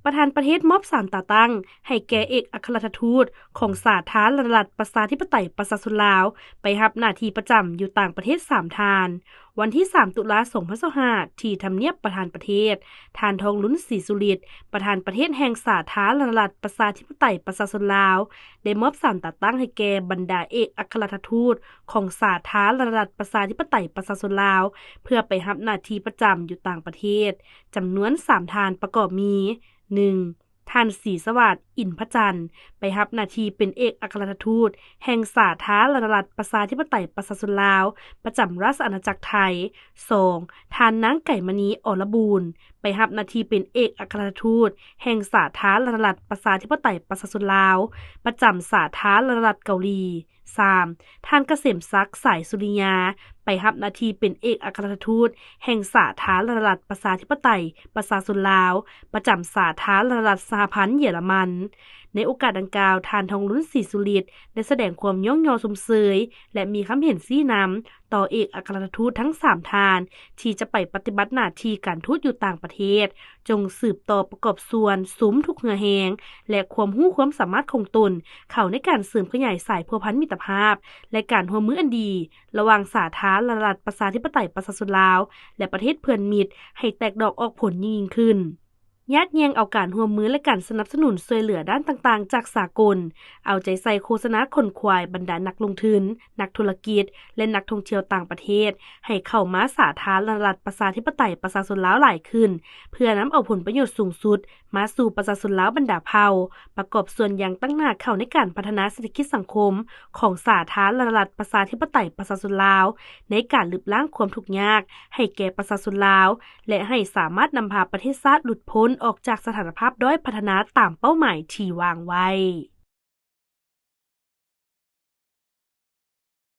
ປະທານປະເທດມອບສາມຕາຕັ້ງໃຫ້ແກ່ເອກອັກຄະລັດຖະທູດຂອງສາທາລະນະລັດປະຊາທິປະໄຕປະຊາຊົນລາວ ໄປຮັບໜ້າທີ່ປະຈຳຢູ່ຕ່າງປະເທດສາມທ່ານ. ວັນທີສາມ ຕຸລາ ສອງພັນຊາວຫ້າ ທີ່ທຳນຽບປະທານປະເທດ, ທ່ານ ທອງລຸນ ສີສຸລິດ ປະທານປະເທດແຫ່ງສາທາລະນະລັດປະຊາທິປະໄຕປະຊາຊົນລາວ ໄດ້ມອບສາມຕາຕັ້ງໃຫ້ແກ່ບັນດາເອກອັກຄະລັດຖະທູດຂອງສາທາລະນະລັດປະຊາທິປະໄຕປະຊາຊົນລາວ ເພື່ອໄປຮັບໜ້າທີ່ປະຈຳຢູ່ຕ່າງປະເທດ ຈຳນວນສາມທ່ານ ປະກອບມີ ໜຶ່ງ ທ່ານ ສີສະຫວາດ ອິນພະຈັນ ໄປຮັບໜ້າທີ່ເປັນເອກອັກຄະລັດຖະທູດແຫ່ງສາທາລະນະລັດປະຊາທິປະໄຕປະຊາຊົນລາວ ປະຈຳລາຊະອານາຈັກໄທ. ສອງ ທ່ານ ນາງ ໄກມະນີ ອລະບູນ ໄປຮັບໜ້າທີ່ເປັນເອກອັກຄະລັດຖະທູດແຫ່ງສາທາລະນະລັດປະຊາທິປະໄຕປະຊາຊົນລາວ ປະຈຳສາທາລະນະລັດເກົາຫຼີ. ສາມ ທ່ານ ກະເສມສັກ ສາຍສຸລິຍາ ໄປຮັບໜ້າທີ່ເປັນເອກອັກຄະລັດຖະທູດແຫ່ງສາທາລະນະລັດປະຊາທິປະໄຕປະຊາຊົນລາວ ປະຈຳສາທາລະນະລັດສະຫະພັນເຢຍລະມັນ. ໃນໂອກາດດັ່ງກ່າວ, ທ່ານ ທອງລຸນ ສີສຸລິດ ໄດ້ສະແດງຄວາມຍ້ອງຍໍຊົມເຊີຍ ແລະ ມີຄຳເຫັນຊີ້ນຳຕໍ່ເອກອັກຄະລັດຖະທູດທັງສາມທ່ານ ທີ່ຈະໄປປະຕິບັດໜ້າທີ່ການທູດຢູ່ຕ່າງປະເທດ, ຈົ່ງສືບຕໍ່ປະກອບສ່ວນສຸມທຸກເຫື່ອແຮງ ແລະ ຄວາມຮູ້ຄວາມສາມາດຂອງຕົນ ເຂົ້າໃນການເສີມຂະຫຍາຍສາຍພົວພັນມິດຕະພາບ ແລະ ການຮ່ວມມືອັນດີ ລະຫວ່າງສາທາລະນະລັດປະຊາທິປະໄຕປະຊາຊົນລາວ ແລະ ປະເທດເພື່ອນມິດ ໃຫ້ແຕກດອກອອກຜົນຍິ່ງໆຂຶ້ນ. ຍາດແຍ່ງເອົາການຮ່ວມມື ແລະ ການສະໜັບສະໜູນຊ່ວຍເຫຼືອດ້ານຕ່າງໆຈາກສາກົນ, ເອົາໃຈໃສ່ໂຄສະນາຂົນຂວາຍບັນດານັກລົງທຶນ, ນັກທຸລະກິດ ແລະ ນັກທ່ອງທ່ຽວຕ່າງປະເທດ ໃຫ້ເຂົ້າມາສາທາລະນະລັດປະຊາທິປະໄຕປະຊາຊົນລາວຫຼາຍຂຶ້ນ, ເພື່ອນຳເອົາຜົນປະໂຫຍດສູງສຸດມາສູ່ປະຊາຊົນລາວບັນດາເຜົ່າ, ປະກອບສ່ວນຢ່າງຕັ້ງໜ້າເຂົ້າໃນການພັດທະນາເສດຖະກິດສັງຄົມຂອງສາທາລະນະລັດປະຊາທິປະໄຕປະຊາຊົນລາວ, ໃນການລຶບລ້າງຄວາມທຸກຍາກໃຫ້ແກ່ປະຊາຊົນລາວ ແລະ ໃຫ້ສາມາດນຳພາປະເທດຊາດຫຼຸດພົ້ນອອກຈາກສະຖານະພາບດ້ອຍພັດທະນາຕາມເປົ້າໝາຍທີ່ວາງໄວ້.